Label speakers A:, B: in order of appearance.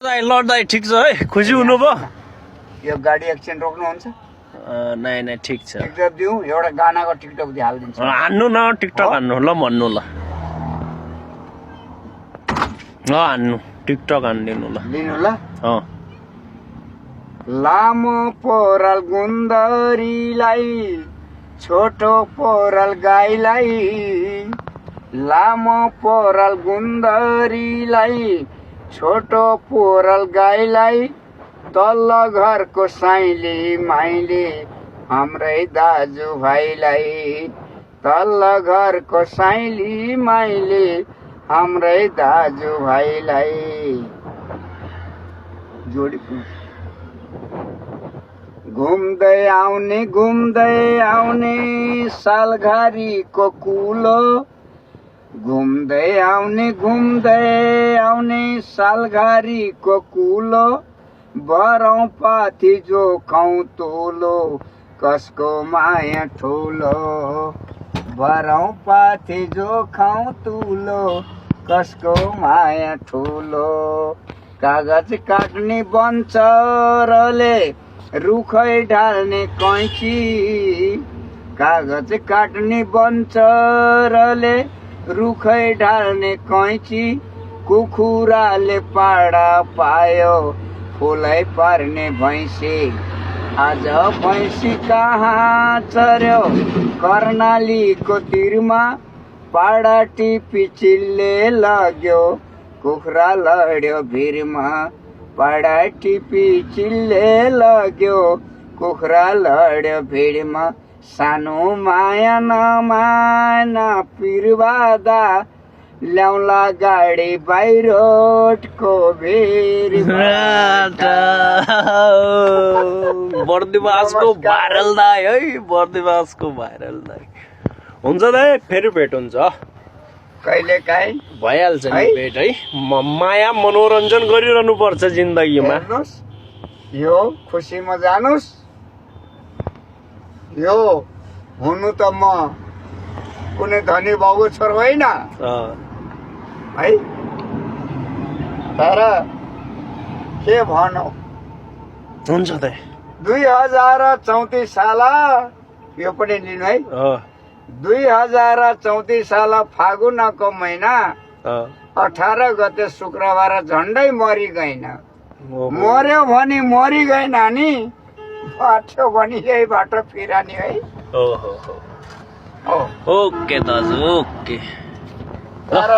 A: लड्दा ठिक छ है खुसी हुनुभयो
B: यो गाडी एक्सिडेन्ट रोक्नुहुन्छ
A: नाइ नाइ ठिक छ
B: टिकटक दिउँ एउटा गानाको टिकटक दिइ हालिदिन्छु
A: हान्नु न टिकटक हान्नु ल भन्नु ल हान्नु टिकटक हान्दिनु ल
B: लिनु ल
A: अँ
B: लामो पोरल गुन्दरीलाई छोटो पोरल गाईलाई लामो पोरल गुन्दरीलाई छोटो पोरल गाईलाई तल्लो घरको साइली माइली हाम्रै दाजुभाइलाई तल्लो घरको साइली माइली हाम्रै दाजुभाइलाई जोडी घुम्दै आउने सालघारीको कुलो घुम्दै आउने सालघारीको कुलो बरौँ पाथी जोखाउँ तोलो कसको माया ठुलो बरौँ पाथी जोखाउँ तुलो कसको माया ठुलो कागज काट्ने बन्चरले रुखै ढाल्ने कैँची कागज काट्ने बन्चरले रुखै ढाल्ने कैँची कुखुराले पाडा पायो फुलै पार्ने भैँसी आज भैँसी कहाँ चर्यो कर्णालीको तिरमा पाडा टिपी चिल्ले लाग्यो कुखुरा लड्यो भिरमा पाडा टिपी चिल्ले लाग्यो कुखुरा लड्यो भिडमा सानो माया नमाना पिरवादा ल्याउला गाडी बाइरोडको भिरमा
A: बर्दिवासको भाइरल दाइ है बर्दिवासको भाइरल दाइ हुन्छ दाइ फेरि भेट हुन्छ
B: कहिले काहीँ
A: भइहाल्छ नि भेट है माया मनोरञ्जन गरिरहनु पर्छ जिन्दगीमा
B: यो खुसीमा जानुस् यो हुनु त म कुनै धनी बाबु छोरो होइन है तर के भनौ
A: हुन्छ त
B: 2034 साल यो पनि लिनु है 2034 साल फागुनको महिना 18 गते शुक्रबार झन्डै मरि गएन मर्यो भने मरि गएन नि बाटो भने यही बाटो फिरानी है
A: ओके दाजु ओके
B: तर